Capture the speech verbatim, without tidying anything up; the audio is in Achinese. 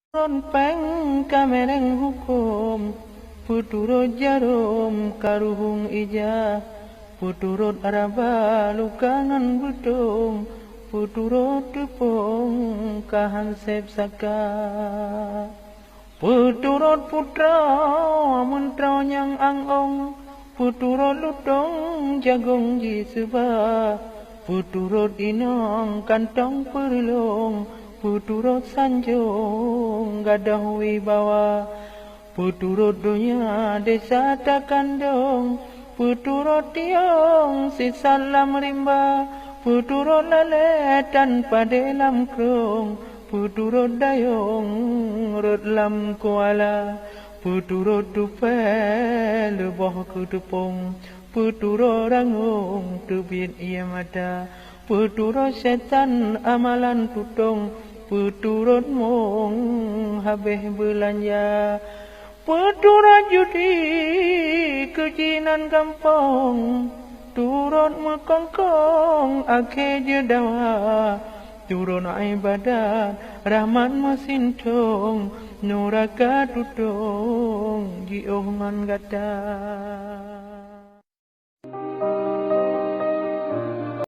Peuturot péng ka méreng huköm, peuturot jarôm ka ruhueng ija, peuturot raba luka ngon beutông, peuturot teupông ka han sép saka. Peuturot putroe meuntroe nyang ang-ong, peuturot lutông jagông jiseuba, peuturot inong kantong peureulông, peuturot sanjông gadôh wibawa, peuturot donya desya takandông, peuturot tiong sisat lam rimba, peuturot lalée tan padé lam krông, peuturot dayông rot lam kuala, peuturot tupée leuboh keu teupông, peuturot rangông teubiet ié mata, peuturot syetan amalan tutông, peuturot mong habéh beulanja, peuturot judi keu jinan gampông, turot meukongkong akhé jeuet dawa, turot iébadat rahmat meusintông, nuraka tutông jiôh ngon gata.